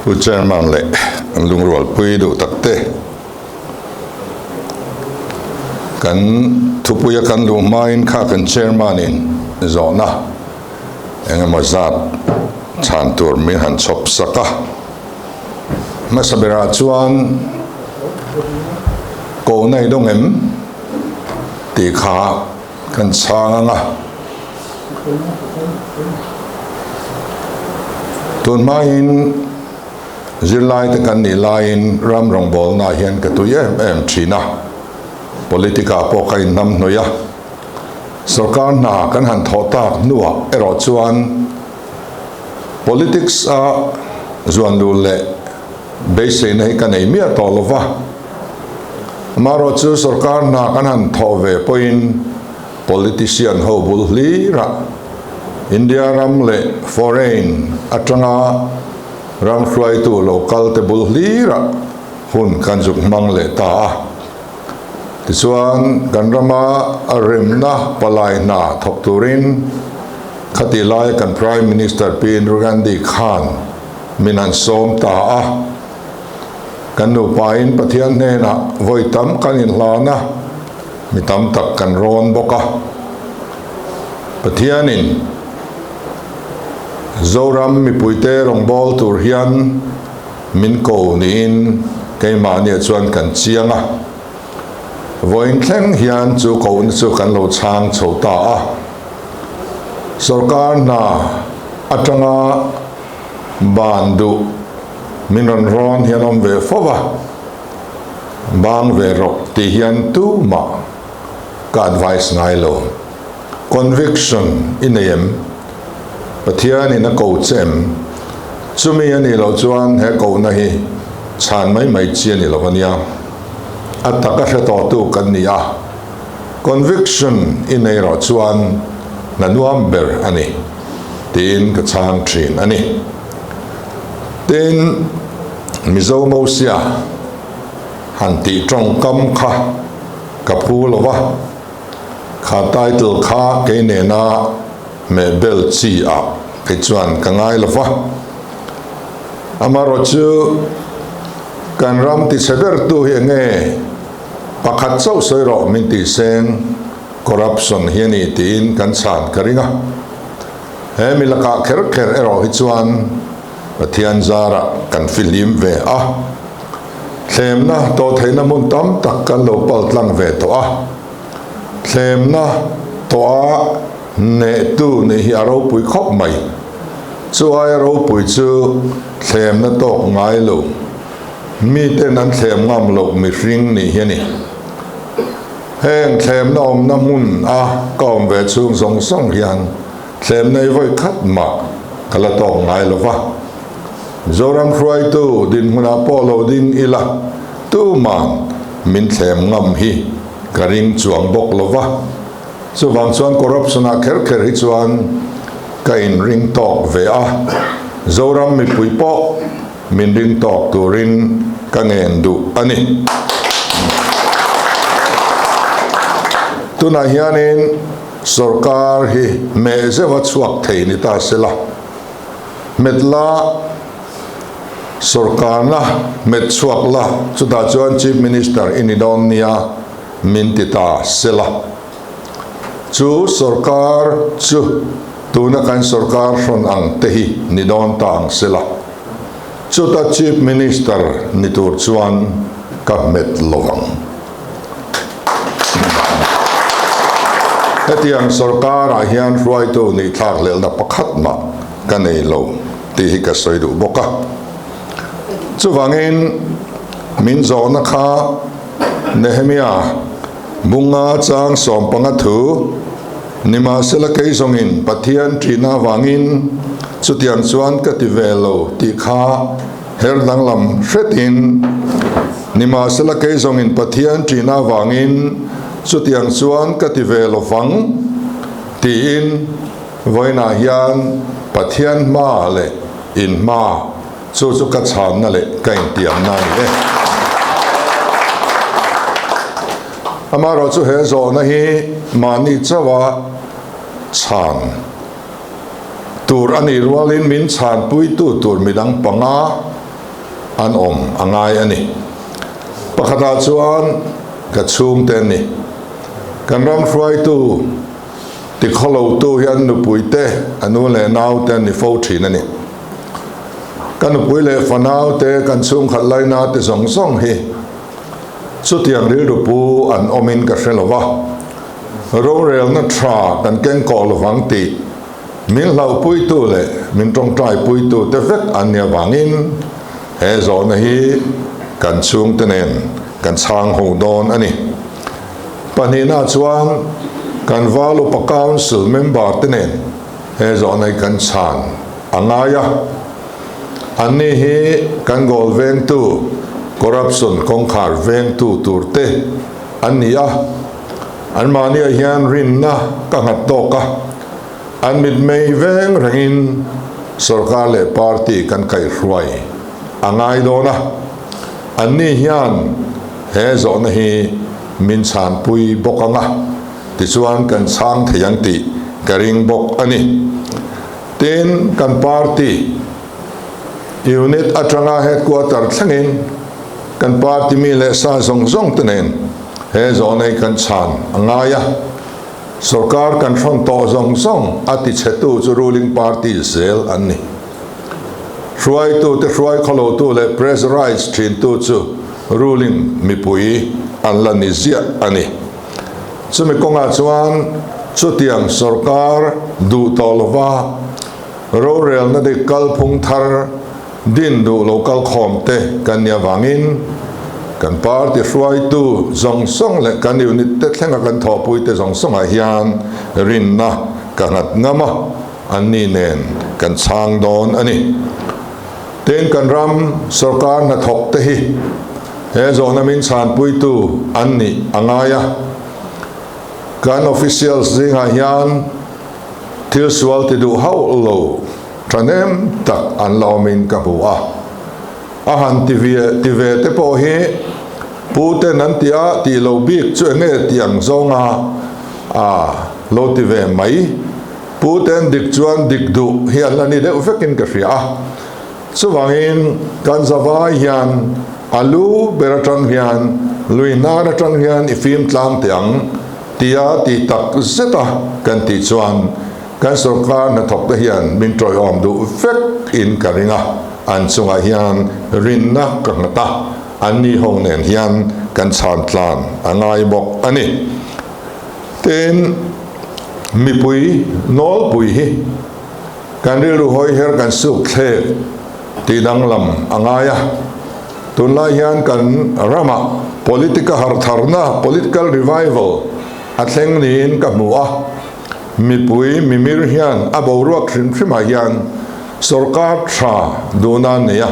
Pu Chairman leh an lungrualpui duh tak te, kan thupuia kan luh hmain kha kan Chairman in zawhna engemaw zat chhan tur min han chhawp sak a. Hmasa berah chuan kohna i dawng em tih kha kan chhang ang a. Tun hmain zirlaite kan nih laiin ram rawngbawlnaah hian ka tui em em thin a, politic-ah pawh ka inhnamhnawih a. Sorkar hna kan han thawh tak hnuah erawh chuan politics-a zuan luh leh beiseina hi ka nei miah tawh lo va. Amaherawhchu sorkar hna kan han thawh ve pawhin Politician ho bul hlirah India ram leh foreign atanga ram hruaitu lo kal te bul hlirah hun kan zuk hmang leh ta a. Tichuan kan rama a remna palai hna thawk turin khati laia kan Prime Minister Pi Indira Gandhi khan min han sawm ta a. Kan nupain Pathian hnenah vawi tam kan inhlan a. Mi tam tak kan rawn bawk a, Pathianin Zoram mipuite rawngbâwl tur hian min ko niin keimahniah chuan kan chiang a. Vawiin thleng hian chu kohna chu kan lo chhang chho ta a. Sorkar hna atanga ban duh min rawn rawn hian awm ve fo va. Bang ve rawh tih hian tumah ka advice ngai lo. Conviction i nei em? Pathian in a ko che em? Chumi a nih loh chuan he kohna hi chhan mai mai chi a ni lo a nia. A tak a hre tawhtu kan ni a. Conviction i nei rawh chuan na nuam ber a ni tiin ka chhang thin a ni. Tin, Mizo Mosia han tih tawngkam kha ka phu lo va, kha title kha kei nena mehbel chi ah kei chuan ka ngai lo va. Amaherawhchu kan ram tichhe bertu hi enge pakhat chauh sawi rawh min tih seng corruption hi a ni tiin kan chhan ka ring a. He mi lakah kher kher erawh hi chuan Pathian zarah kan fihlim ve a, thlemna tawh theihna hmun tam tak kan lo pal tlang ve tawh a. Thlemna tawha hnehtu nih hi a ropui khawp mai. Chu aia ropui chu thlemna tawk ngai lo, miten an thlem ngam loh mihring nih hi a ni. Heng thlemna awmna hmun a ka awm ve chhung zawng zawng hian thlemna i vawi khat mah ka la tawk ngai lo va. Mizoram hruaitu dinhmunah pawh lo ding ila tuman min thlem ngam hi ka ring chuang bawk lo va. Chuvang chuan corruption ah kher kher hi chuan ka inring tawk ve a, Zoram mipui pawh Min ring tawk turin ka ngen duh a ni. Tunah hianin sorkar hi meh zeuha chhuak thei ni ta se la, hmet la, sorkarna hmet chhuak la, chutah chuan Chief Minister i ni dawn nia min ti ta se la. Chu sorkar chu tuna kan sorkar hrawn ang te hi ni dawn ta ang se la. Chuta Chief Minister ni tur chuan ka hmet lo ang. Hetiang sorkarah hian hruaitu nih thlakhlelhna pakhat mah ka nei lo tih hi ka sawi duh bawk a. Chuvangin min zawhna kha Nehemia bunga chang 15 thu Nimahsela kei zawngin Pathian ṭihna avangin chutiang chuan ka ti ve lo tih kha her danglam hretin, Nimahsela kei zawngin Pathian ṭihna avangin chutiang chuan ka ti ve lo vang tiin vawiinah hian Pathian hma leh in hma chu chu ka chhanna leh ka intiamna a ni e. Amaherawhchu he zawhna hi mahni chauha chhan tur a nih rualin min chhanpuitu tur midang panga. an awm a ngai a ni. Pakhatah chuan ka chhungte an ni. Kan ram hruaitu tikhawlotu hi an nupuite, a nu leh naute an ni fo thin a ni. Ka nupui leh fanaute, kan chhungkhat lainate zawng zawng hi chutiang rilru pu an awmin ka hre lo va, rorelna tha kan kengkawh lovang tih min hlauhpuitu leh min tawngtaipuitu te vek an ni avangin he zawhna hi kan chhungte nen kan chhang ho dawn a ni. Pahnihna chuan kan Val Upa Council member te nen he zawhna hi kan chhan a ngai a. Anni hi kan goal vengtu, corruption kawngkhar vengtu tur te an ni a. Anmahniah hian rinna ka nghat tawk a, an mitmei veng rengin sorkar leh party kan kaihhruai a ngai dawn a. Anni hian he zawhna hi min chhanpui bawk ang a, tichuan kan chhang thei ang tih ka ring bawk a ni. Tin, kan party unit atanga headquarter thlengin kan party mi leh sa zawng zawng te nen he zawhna hi kan chhan a ngai a. Sorkar kan hrawn tawh zawng zawng a tichhetu chu ruling party zel an ni. Hruaitu te hruai khawlotu leh pressurize thintu chu ruling mipui an la ni ziah a ni. Chumi kawngah chuan chutiang sorkar duh tawh lova rorelna dik kalphung thar din duh lo kalkhawm te kan nih avangin kan party hruaitu zawng zawng leh kan unit te thlenga kan thawhpui te zawng zawngah hian rinna ka nghat ngam a, anni nen kan chhang dawn a ni. Tin, kan ram sorkar hnathawk te hi he zawhna min chhanpuitu an nih a ngai a. Kan officials zingah hian thil sual ti duh hauh lo thahnem tak an la awmin ka hmu a. A han ti ve ti ve te pawh hi pu ten an ti a, tih loh bik chu enge tiang zawnga a lo ti ve mai. Pu ten dik chuan dik duh hi an la ni deuh vekin ka hria a. Chuvangin kan zavai hian a lu ber atang hian lui hnar atang hian i fim tlang teh ang tia ti tak zeta kan tih chuan kan sorkar hnathawk te hian min tawiawm duh vek in ka ring a, an chungah hian rinna ka nghat a, anni ho nen hian kan chhan tlan a ngai bawk a ni. Tin, mipui nawlpui hi Kan rilru hawi her kan suk thlek tih danglam a ngai a. Tunlai hian kan ramah politica hartharna, political revival, a thleng niin ka hmu a. Mipui mimir hian a boruak hrim hrimah hian sorkar tha duhna an nei a.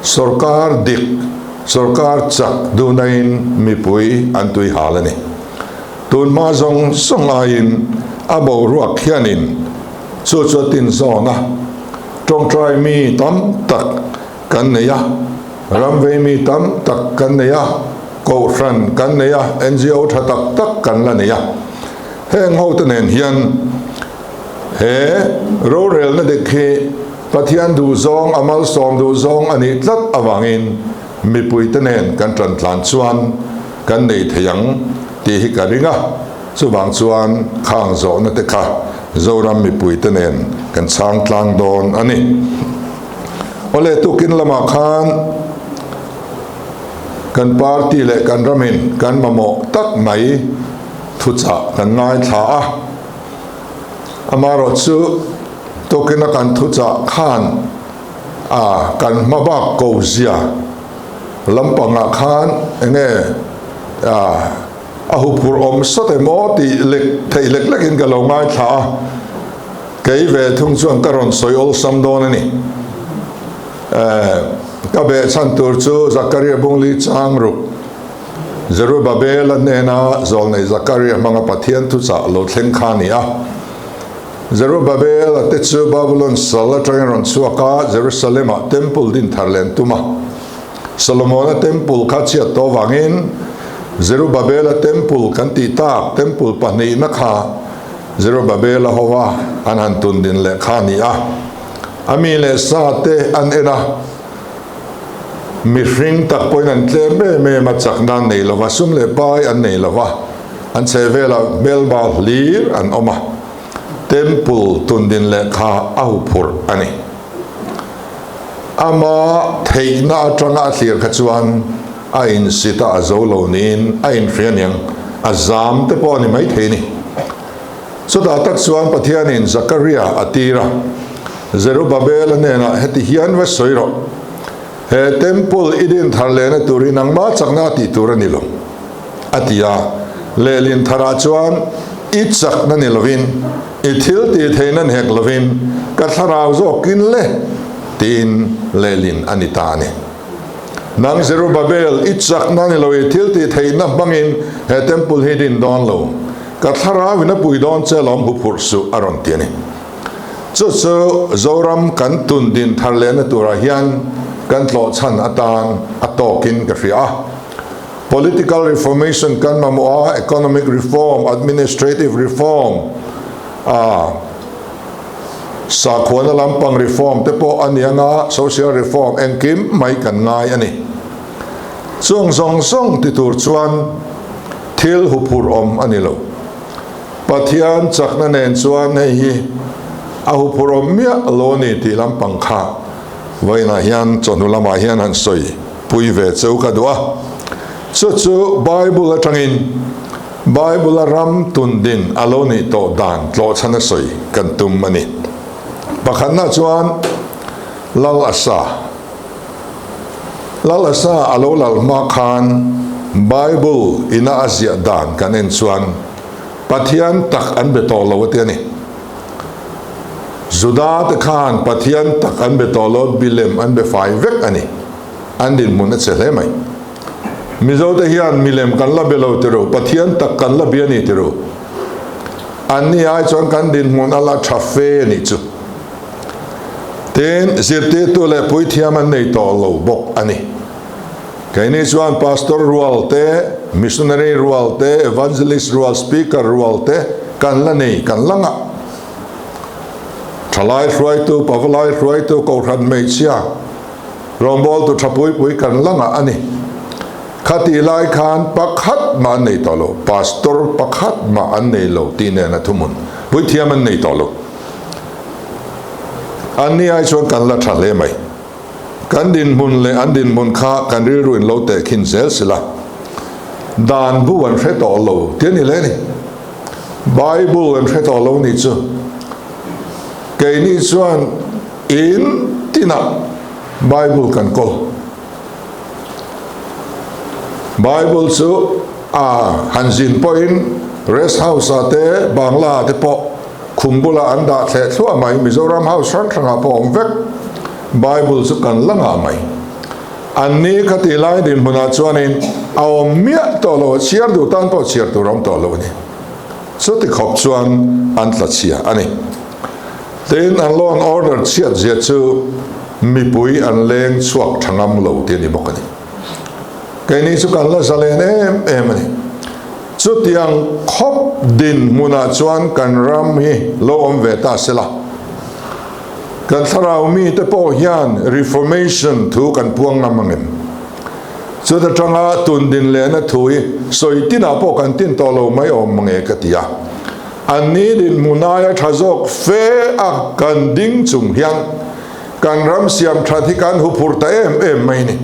Sorkar dik, sorkar chak duhnain mipui an tuihal a ni. Tun hma zawng zawng aiin a boruak hianin chu chu a tin zawn a, tawngtai mi tam tak kan nei a, ram vei mi tam tak kan nei a, kohhran kan nei a, NGO tha tak tak kan la nei a. Heng hote nen hian he rorelna dik hi Pathian duhzawng, a malsawm duhzawng a nih tlat avangin mipuite nen kan tantlan chuan kan nei thei ang tih hi ka ring a, chuvang chuan khang zawhna te kha Zoram mipuite nen kan chhang tlang dawn a ni. Awle tukin lamah khan kan party leh kan ramin kan mamawh tak mai thuchah kan ngaithla a, amaherawhchu tukina kan thuchah khan a kan hma bak ko zia lampangah khan enge a a huphurh awm sawt emaw tih lek theih lek lekin ka lo ngaithla a, kei ve thung chuan ka rawn sawi awlsam dawn a ni. Ka behchhan tur chu Zakaria Bungli chang ruk Zerubabela hnena zawlnei Zakaria hmanga Pathian thuchah lo thleng kha a ni a. Zerubabel-a te chu Babulon sal atangin rawn chhuak a, Jerusalem-ah temple din thar leh an tum a. Solomon-a temple kha chhiat tawh vangin Zerubabel-a temple kan tih tak temple pahnihna kha Zerubabel-a hova an han tun din leh kha a ni a. A mi leh sa te an en a. Mihring tak pawhin an tlem em em a, chakna an nei lova, sum leh pai an nei lova, an chhehvelah hmelma hlir an awm a, Temple tundin lehkha a huphurh a ni. Ama theihna atanga a thlir kha chuan a insit a, a zo lo niin a inhria aniang, a zam te pawh a ni maithei ni. Chutah tak chuan Pathianin Zakaria a tir a, Zerubabel-a hnenah heti hian va sawi rawh, He temple i din thar lehna tur hi nangmah chakna a tih tur a ni lo, a ti a. Lehlin tharah chuan i chakna ni lovin, i thil tih theihna ni hek lovin, ka thlarau zawkin le, tiin lehlin a ni ta a ni. Nang Zerubabel, i chakna ni lo, i thil tih theihna hmangin he temple hi din dawn lo. Ka thlarau in a pui dawn che lawm huphurh suh, a rawn ti a ni. Chu chu Zoram kan tun din thar lehna turah hian kan tlawh chhan atan a tawkin ka hria a. Political reformation kan mamawh a, economic reform, administrative reform, a sakhuana lampang reform te pawh a ni anga, social reform engkim mai kan ngai a ni. Chung zawng zawng ti tur chuan thil huphurh awm a ni lo. Pathian chakna nen chuan hei hi a huphurh awm miah lo a ni tih lampang kha vawiinah hian chawhnu lamah hian han sawi pui ve cheu ka duh a. Chu chu Bible atangin Bible-a ram tundin a lo nih tawh dan tlawhchhan a sawi kan tum a ni. Pakhatna chuan Lal Asa. Lal Asa a lo lal hma khan Bible ina a ziah dan kan en chuan Pathian tak an be tawh lo a ti a ni. Juda te khan Pathian tak an be tawh lo, milem an be fai vek a ni. An dinhmun a che hle mai. Mizo te hian milem kan la be lo ti ru, Pathian tak kan la bia a ni ti ru. Anni ai chuan kan dinhmun a la tha fe a nih chu. Tin, zirtirtu leh puithiam an nei tawh lo bawk a ni. Keini chuan pastor rual te, missionary rual te, evangelist rual, speaker rual te kan la nei, kan la ngah. Thalai hruaitu, pavalai hruaitu, kohhran hmeichhia, rawngbawltu tha pui pui kan la ngah a ni. Khatih lai khan pakhat mah an nei tawh lo, pastor pakhat mah an nei lo tih nen a thuhmun puithiam an nei tawh lo. Anni ai chuan kan la tha hle mai. Kan dinhmun leh an dinhmun kha kan rilru in lo tehkhin zel sila. Dan bu an hre tawh lo ti a ni le ni. Bible an hre tawh lo ni chu. Keini chuan in tinah Bible kan kawl. Bible chu a han zin pawhin rest house ah te Bangla ah te pawh Khum bulah an dah thleh thluah mai, Mizoram House hrang hrangah pawh awm vek, Bible chu kan la ngah mai. An ni kha tih lai dinhmunah chuanin a awm miah tawh lo, a chhiar duh tan pawh chhiar tur a awm tawh lo a ni. Chuti khawp chuan an tla chhia a ni. Tin, an law and order chhiat zia chu mipui an leng chhuak tha ngam lo tih a ni bawk a ni. Keini chu kan la zalen em em a ni. Chutiang khawp dinhmunah chuan kan ram hi lo awm ve ta sela. Kan thlarau mite pawh hian Reformation thu kan puang ngam ang em? Chuta tanga tun din lehna thu hi sawi tinah pawh kan tin tawh lo mai awm mange ka ti a. Anni dinhmun aia tha zawk fe a kan ding chung hian kan ram siam that hi kan huphurh ta em em mai ni.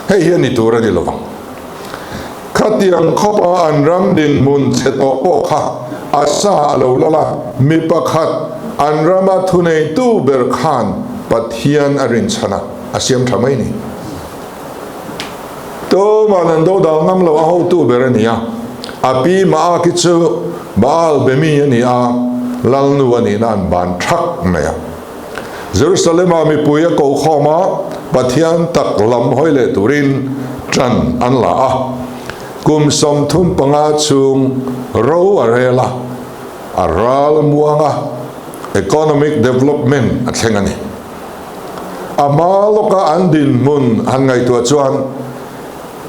Hei hi a ni tur a ni lovang. Khatiang khawpa an ram dinhmun chhe tawh pawh kha a sa a lo lal a, mi pakhat an rama thuneitu ber khan Pathian a rinchhan a, a siam tha mai ni. Tuman an do dal ngam lo a hotu ber a ni a, a pi Maaki chu Baal be mi a ni a, lalnu a nihna an ban thak mai a. Jerusalem-ah mipui a ko khawm a, Pathian tak lam hawi leh turin ṭan an la a. Kum 35 chhung ro a rel a, a ral muang a, economic development a thleng a ni. A hma lawka an dinhmun han ngaihtuah chuan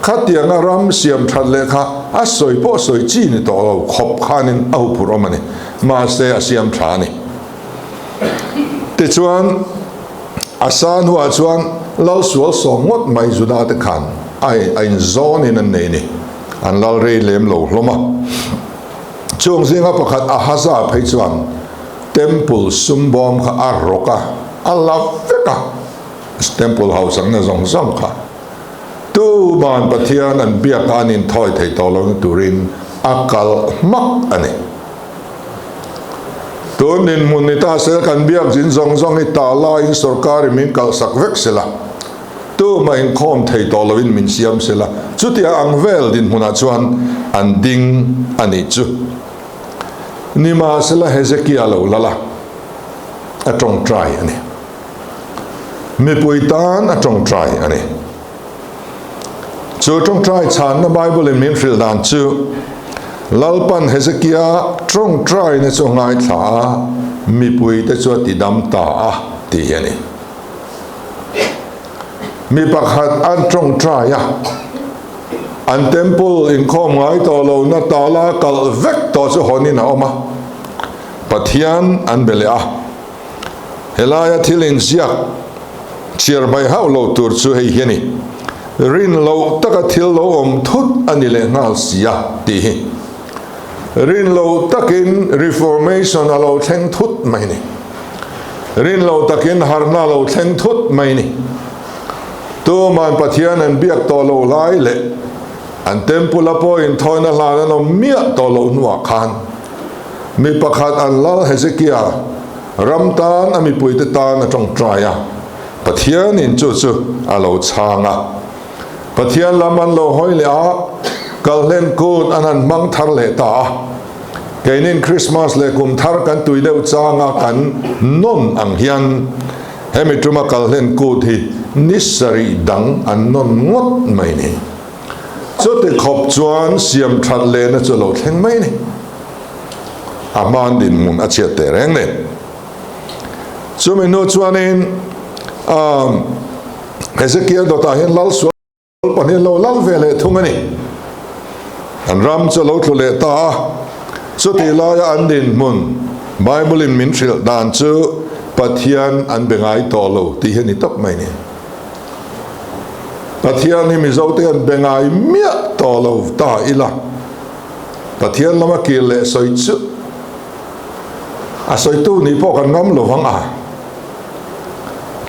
khatianga ram siam ṭhat leh kha a sawi pawh sawi chi ni tawh lo khawp khanin a huphurh awm a ni. Mahse a siam ṭha a ni. Tichuan. A sa hnuah chuan lal sual sawm ngawt mai Juda te khan ai a inzawnin an nei ni. An lal rei lem lo hlawm a. Chung zinga pakhat Ahaza phei chuan Temple sumbawm kha a rawk a, a la vek a, Temple hausakna zawng zawng kha tuman Pathian an biak a an inthawi thei tawh lohna turin a kal hmak a ni. Tun dinhmun ni ta sela kan biak zin zawng zawng hi ta laiin sorkarin min kalhsak vek sela, tumah inkhawm thei tawh loin min siam sela, chutiang ang vel dinhmunah chuan an ding a nih chu. Nimahsela Hezekia lo lal a, a tawngtai a ni. Mipui tan a tawngtai a ni. Chu tawngtai chhanna Bible-in min hrilh dan chu, Lalpan Hezekia tawngtaina chu ngaithla a, mipuite chu a tidam ta a, tih hi a ni. Mi pakhat an tawngtai a, an temple inkhawm ngai tawh lo na tala kalh vek tawh chu hawnin a awm a, Pathian an be leh a. Helaia thil inziak chhiar hmaih hauh lo tur chu hei hi a ni, Rin loh taka thil lo awm thut a ni leh nghal si a, tih hi. Rin loh takin Reformation a lo thleng thut mai ni. Rin loh takin harhna a lo thleng thut mai ni. Tuman Pathian an biak tawh loh lai leh an temple a pawh inthawina hlan an awm miah tawh loh hnuah khan mi pakhat an lal Hezekia ram tan a mipuite tan a tawngtai a, Pathianin chu chu a lo chhang a. Pathian lam an lo hawi leh a, kalhlen kut an han hmang thar leh ta a. Keinin Krismas leh kum thar kan tui deuh changa kan nawn ang hian hemi tuma kalhlen kut hi ni sarih dang an nawn ngawt mai ni. Chuti khawp chuan siam that lehna chu lo thleng mai ni. A hman dinhmun a chhiat teh reng nen. Chumi hnu chuanin Hezekiel dawtah hian lal sual pahnih an lo lal ve leh thung a ni. An ram chu a lo tlu leh ta a, chutih laia an dinhmun Bible-in min hrilh dan chu Pathian an be ngai tawh lo tih hi a ni tawp mai ni. Pathian hi Mizote an be ngai miah tawh lo ta ila, Pathian lama kir leh sawi chu a sawitu nih pawh kan ngam lo vang a.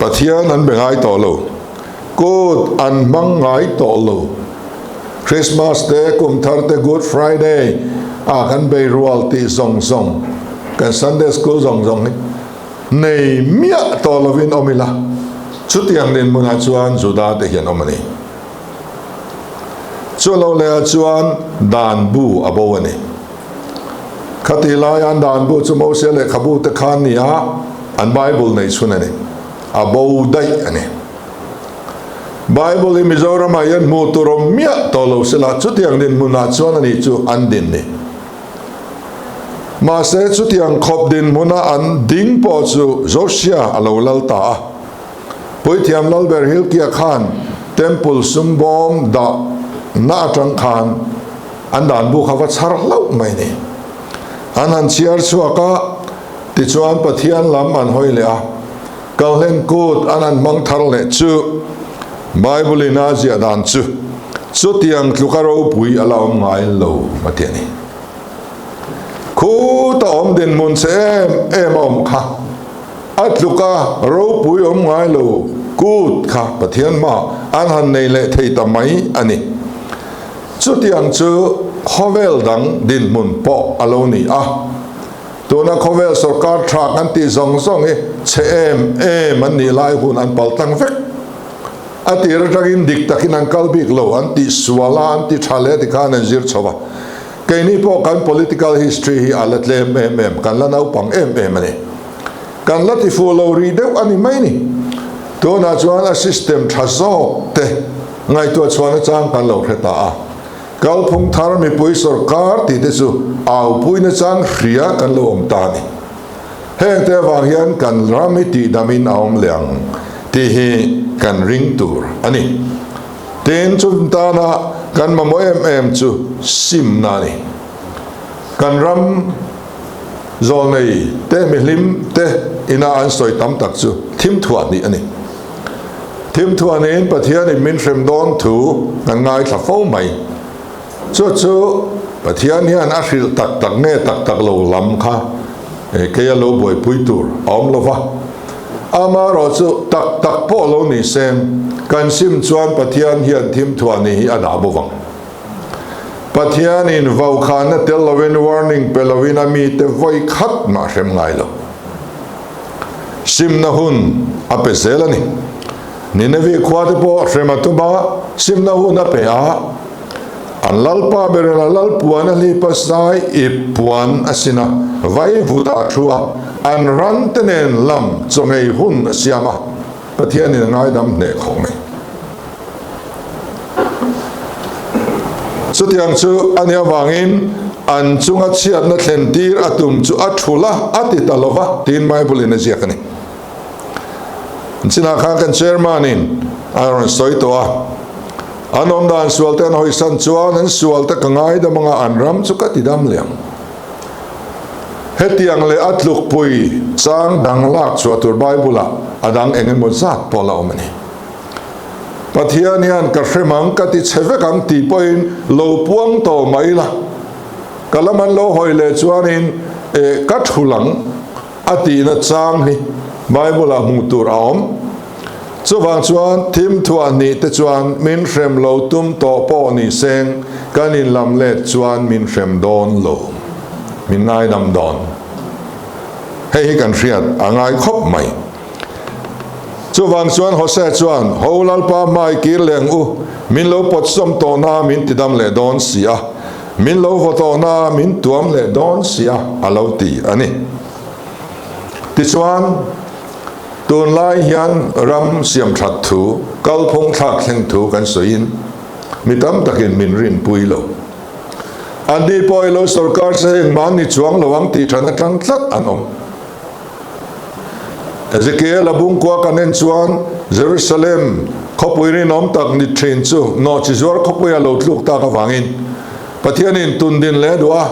Pathian an be ngai tawh lo. Kut an hmang ngai tawh lo. Christmas te, kum thar te, Good Friday ah kan bei rual tih zawng zawng, kan Sunday School zawng zawng hi nei miah tawh lovin awm ila, chutiang dinhmunah chuan Juda te hian awm a ni. Chu lo leh ah chuan dan bu a bo a ni. Khati laia an dan bu chu Mosia lehkhabu te khan ni a, an Bible nei chhun a ni. A bo daih a ni. Bible hi Mizoramah hian hmuh tur awm miah tawh lo sela chutiang dinhmunah chuan a nih chu an din ni. Mahse chutiang khawp dinhmuna an ding pawh chu Josia a lo lal ta a. Puithiam Lalber Hilkia khan Temple sumbawm dah na atang khan an dan bu kha va chhar hlauh mai ni. An han chhiar chhuak a, tichuan Pathian lam an hawi leh a, Kalhlen kut an han hmang thar leh chu Bible in a ziah dan chu chutiang tluka ropui a la awm ngai lo a ti a ni. Khuta awm dinhmun che em em a awm kha a tluka ropui awm ngai lo kut kha Pathian hma an han nei leh thei ta mai a ni. Chutiang chu khawvel dang dinhmun pawh a lo ni a. Tuna khawvel sorkar tha kan tih zawng zawng hi chhe em em an nih lai hun an pal tlang vek. A tir atangin dik takin an kal bik lo, an tih sual a, an ti tha leh tikhan an zir chho a. Keini pawh kan political history hi a la tlem em em, kan la naupang em em a ni. Kan la ti fuh lo rih deuh a ni mai ni. Tunah chuan a system tha zawk te ngaihtuah chhuahna chang kan lo hre ta a. Kalphung thar mipui sorkar tih te chu aupuina chang hria kan lo awm ta a ni. Heng te avang hian kan ram hi tihdamin a awm leh ang tih hi kan ring tur a ni. Tin, chumi tana kan mamawh em em chu simna a ni. Kan ram zawlnei te mihlim te ina an sawi tam tak chu thim thuah hnih a ni. Thimthuanin Pathianin min hrem dawn thu kan ngaithla fo mai. Chu chu Pathian hian a hrilh tak tak nge tak tak lo lam kha keia lo buaipui tur a awm lo va. Amaherawhchu tak tak pawh lo ni se, kan sim chuan Pathian hian thimthuahni hi a dah bo vang. Pathianin vaukhana tel loin warning pe loin a mite vawi khat mah hrem ngai lo. Simna hun a pe zel a ni. Ninevi khuate pawh hrem a tum a, simna hun a pe a. An lalpa berin a lal puan a hlip a sai ip puan a sin a, vai vut ah thu a, an ran te nen lam chaw ngei hun a siam a, Pathianin a ngaidam hneh khawh mai. Chutiang chu a nih avangin an chunga chhiatna thlen tir a tum chu a thul a, a ti ta lo va tiin Bible in a ziak a ni. Chinah khan kan chairman in a rawn sawi tawh a, an awmdan sual te an hawisan chuan an sual te ka ngaidam anga an ram chu ka ti dam leh ang. Hetiang leh a tlukpui chang dang lak chhuah tur Bible ah a dang eng emaw zat pawh la awm a ni. Pathian hian ka hrem ang ka ti chhe vek ang tih pawhin lo puang tawh mai ila, ka lam an lo hawi leh chuanin eh ka thul ang a tihna chang hi Bible ah hmuh tur a awm. Chuvang chuan thim thuah hnih te chuan min hrem lo tum tawh pawh ni seng kan inlam let chuan min hrem dawn lo, min ngaidam dawn. Hei hi kan hriat a ngai khawp mai. Chuvang chuan Hosea chuan, Ho Lalpa hmai kir leng u, min lo pawtsawm tawh na min tidam leh dawn si a, min lo vaw tawh na min tuam leh dawn si a, a lo ti a ni. Tichuan, tunlai hian ram siamthat thu, kalphung thlak thleng thu kan sawiin mi tam takin min rinpui lo. Anni pawh i lo sorkar se engmah ni chuang lo ang tih than atang tlat an awm. Ezekiel a bungkua kan en chuan Jerusalem khawpui rinawm tak ni thin chu nawhchi zuar khawpuia lo tluk tak avangin Pathianin tundin leh duh a,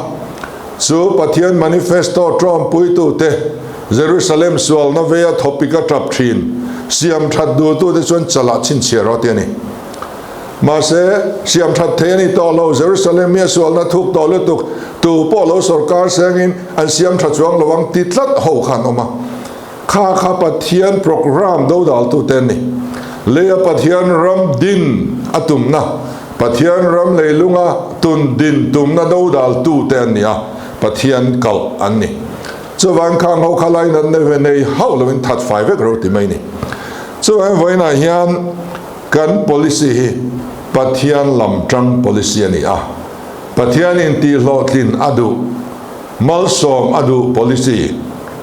chu Pathian manifesto tawmpuitute Jerusalem sualna veia thawpik a tap thin siam that duhtute chuan chalah chhinchhiah rawh tih a ni. Mahse, siam that thei a ni tawh lo, Jerusalem hi a sualna thuk tawh lutuk, tu pawh lo sorkar sengin an siam tha chuang lo ang ti tlat ho kha an awm a. Kha kha Pathian program dodaltute an ni. Leia Pathian ram din a tumna, Pathian ram leilunga tun din tumna dodaltute an ni a, Pathian kalh an ni. Chuvang khang ho kha lainat nei ve nei hauh lovin that fai vek ro ti mai ni. Chuvang vawiinah hian Kan policy hi Pathian lam tang policy a ni a, Pathianin tihhlawhtlin a duh, malsawm a duh policy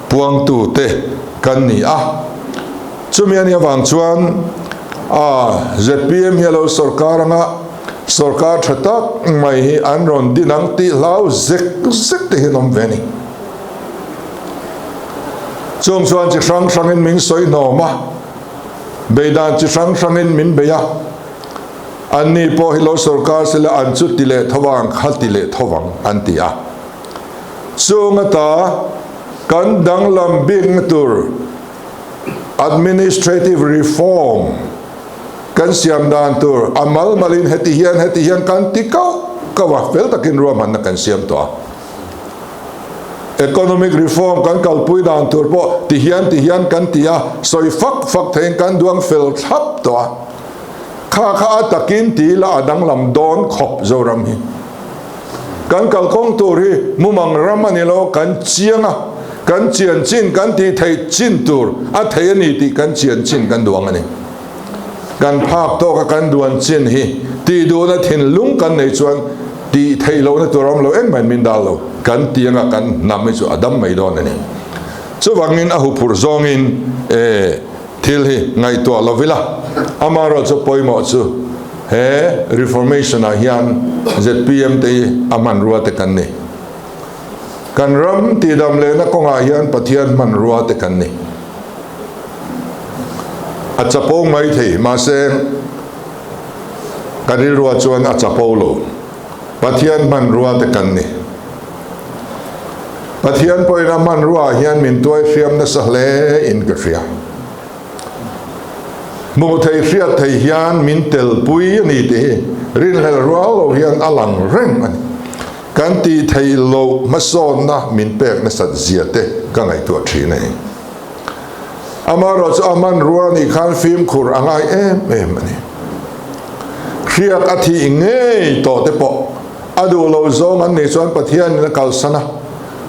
puangtute kan ni a. Chumi a nih avang chuan a zpm hi a lo sorkar anga sorkar tha tak mai hi an rawn din ang tih hlau zek zek te hi an awm ve a ni. Chung chuan chi hrang hrangin min sawi hnawm a. Beidan chi hrang hrangin min bei a, anni pawh hi lo sorkar sela an chu ti leh tho vang, kha ti leh tho vang an ti a. Chung ata kan danglam bikna tur administrative reform kan siam dan tur a mal malin heti hian heti hian kan ti kauh kauh a, fel takin ruahmanna kan siam tawh a. Economic reform kan kalpui dan tur pawh ti hian ti hian kan ti a, sawi fak fak theiin kan duang fel thlap tawh a. Kha kha a takin ti ila a danglam dawn khawp Zoram hi. Kan kalkawng tur hi mumang ram a ni lo, kan chiang a, kan chian chin kan tih theih chin tur a thei a ni tih kan chian chin kan duang a ni. Kan phak tawka kan duan chin hi tih duhna thinlung kan nei chuan tih theih lohna tur a awm lo, engmah in min dal lo, kan ti anga kan hnam hi chu a dam mai dawn a ni. Chuvangin a huphurh zawngin e thil hi ngaihtuah lo ila, amaherawh chu pawimawh chu he reformation ah hian zpm te hi a hmanrua te kan ni. Kan ram tihdam lehna kawngah hian Pathian hmanrua te kan ni. A chapo mai thei, mahse ka rilrua chuan a chapo lo. Pathian hmanrua te kan ni. Pathian pawhin a hmanrua ah hian min tuai hriam nasa hle in ka hria. Hmuh theih hriat theih hian min telpui a ni tih hi rinhlelh rual lo hian a lang reng a ni. Kan tih theih loh hmasawnna min pek nasat zia te ka ngaihtuah thin a ni. Amaherawhchu a hmanrua nih khan fimkhur a ngai em em a ni. Hriak a thih ngei tawh te pawh a duh lo zawng an nih chuan Pathianin a kalsan a,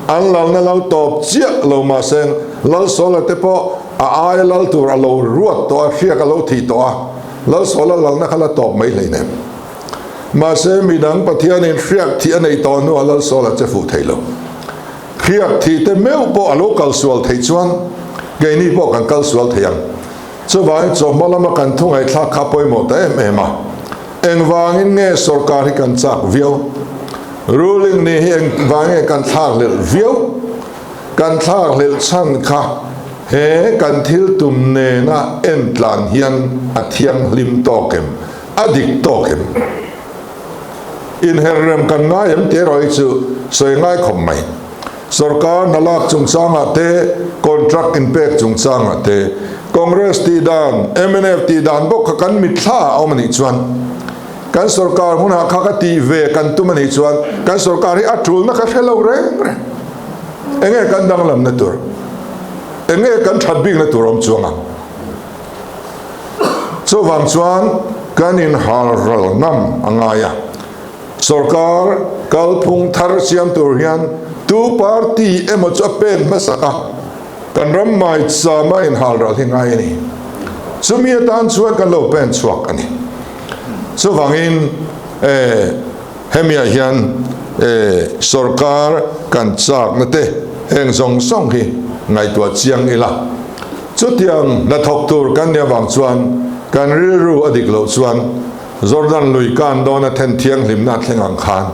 an lalna lo tawp chiah lo mahse Lalsawla te pawh a aia lal tur a lo ruat tawh a, hriak a lo thih tawh a, Lalsawla lalna kha la tawp mai hleinem. Mahse midang Pathianin hriak thih a neih tawh hnuah Lalsawla che fuh thei lo. Hriak thih te meuh pawh a lo kal sual theih chuan keini pawh kan kal sual thei ang. Chuvangin chawhma lama kan thu ngaihthlak kha pawimawh ta em em a. Engvangin nge sorkar hi kan chak viau? Ruling ni hi engvang nge kan thlakhlelh viau? Kan thlakhlelh chhan kha he kan thil tum nena entlan hian a thianghlim tawk em? A dik tawk em? Inherrem kan ngai em tih erawh hi chu sawi ngai khawp mai. Sorkar hna lak chungchangah te, contract inpek chungchangah te, Congress tih dan, mnf tih dan bawk kha kan mitthla a awm a nih chuan, kan sorkar hunah kha ka tih ve kan tum a nih chuan kan sorkar hi a tulna ka hre lo reng reng. Enge kan danglamna tur? Enge kan that bikna tur awm chuang ang? Chuvang chuan kan inhalral ngam a ngai a, sorkar kalphung thar siam tur hian tu party emaw chu a pen hmasak a, kan ram maichama inhalral hi ngai a ni. Chumi atan chuan kan lo pen chhuak a ni. Chuvangin hemiah hian sorkar kan chakna te heng zawng zawng hi ngaihtuah chiang ila. Chutiang hnathawk tur kan nih avang chuan kan rilru a dik loh chuan Jordan lui kan dawna then thianghlimna a thleng ang khan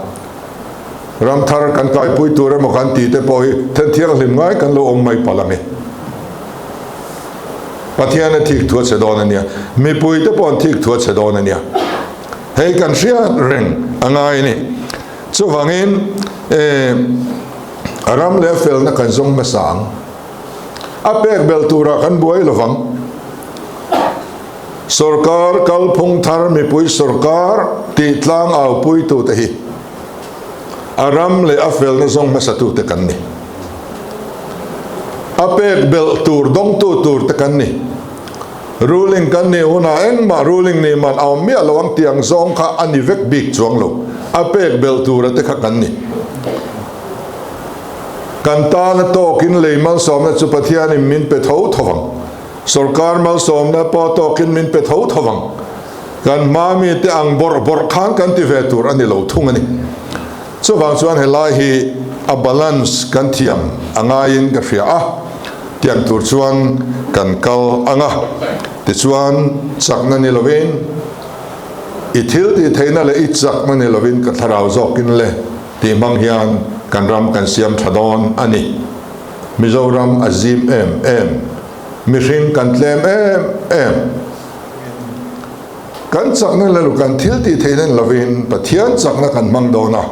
ram thar kan kaipui tur emaw kan tih te pawh hi then thianghlim ngai kan lo awm mai palh ang e. Pathian a thik thu a che dawn a nia, mipui te pawh an thik thu a che dawn a nia. Hei kan hriat reng a ngai a ni. Chuvangin ram leh felna kan zawng hmasa ang. A pek belh turah kan buai lovang. Sorkar kalphung thar mipui sorkar tih tlang aupuitute hi a ram leh a felna zawng hmasatute kan ni. A pek belh tur dawngtu tur te kan ni. Ruling kan nih hunah engmah ruling nih man a awm miah lo ang tih ang zawng kha a ni vek bik chuang lo. A pek belh tura te kha kan ni. Kan tana tawkin lei malsawmna chu Pathianin min pe tho tho vang. Sorkar malsawmna pawh tawkin min pe tho tho vang. Kan hma mite ang bawrh bawrh khan kan ti ve tur a ni lo thung a ni. Chuvang chuan helai hi a balance kan thiam a ngaiin ka hria a, tiang tur chuan kan kal ang a. Tichuan chakna ni lovin i thil tih theihna leh i chakna ni lovin ka thlarau zawkin le. Tih hmang hian kan ram kan siam tha dawn a ni. Mizoram a zim em em. Mihring kan tlem em em. Kan chakna leh lu kan thil tih theih nen lovin Pathian chakna kan hmang dawn a.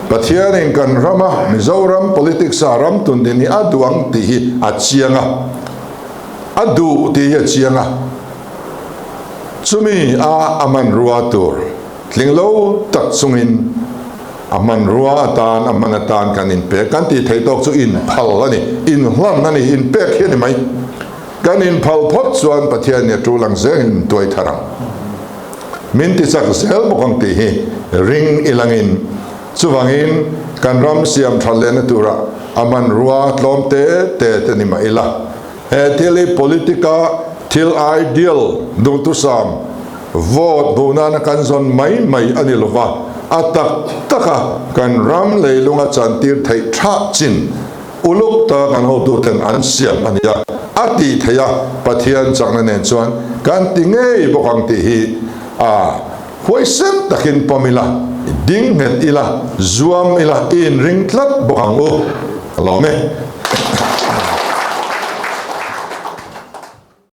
Pathianin kan rama Mizoram politics a ram tun din hi a duh ang tih hi a chiang a. A duh tih hi a chiang a. Chumi a a hmanrua tur. Tling lo tak chungin a hmanrua atan, a hman atan kan inpek. Kan tih theih tawk chu inphal a ni, inhlan a ni, inpek hi a ni mai. Kan inphal phawt chuan Pathian nia tul ang zelin tuai thar ang. Min ti chak zel bawk ang tih hi ring ilangin chuvangin kan ram siam that lehna tura a hmanrua tlawm te te te ni mah ila. He thil hi politic-a thil ideal duhthusam, vote hmuh nana kan zawn mai mai a ni lova, a tak taka kan ram leilunga chantir theih thah chin uluk taka kan hotuten an siam a ni a, a tih theih a, Pathian chakna nen chuan kan ti ngei bawk ang tih hi a huaisen takin pawm ila, ding nghet ila, zuam ila, i inring tlat bawk ang u. Ka lawm e.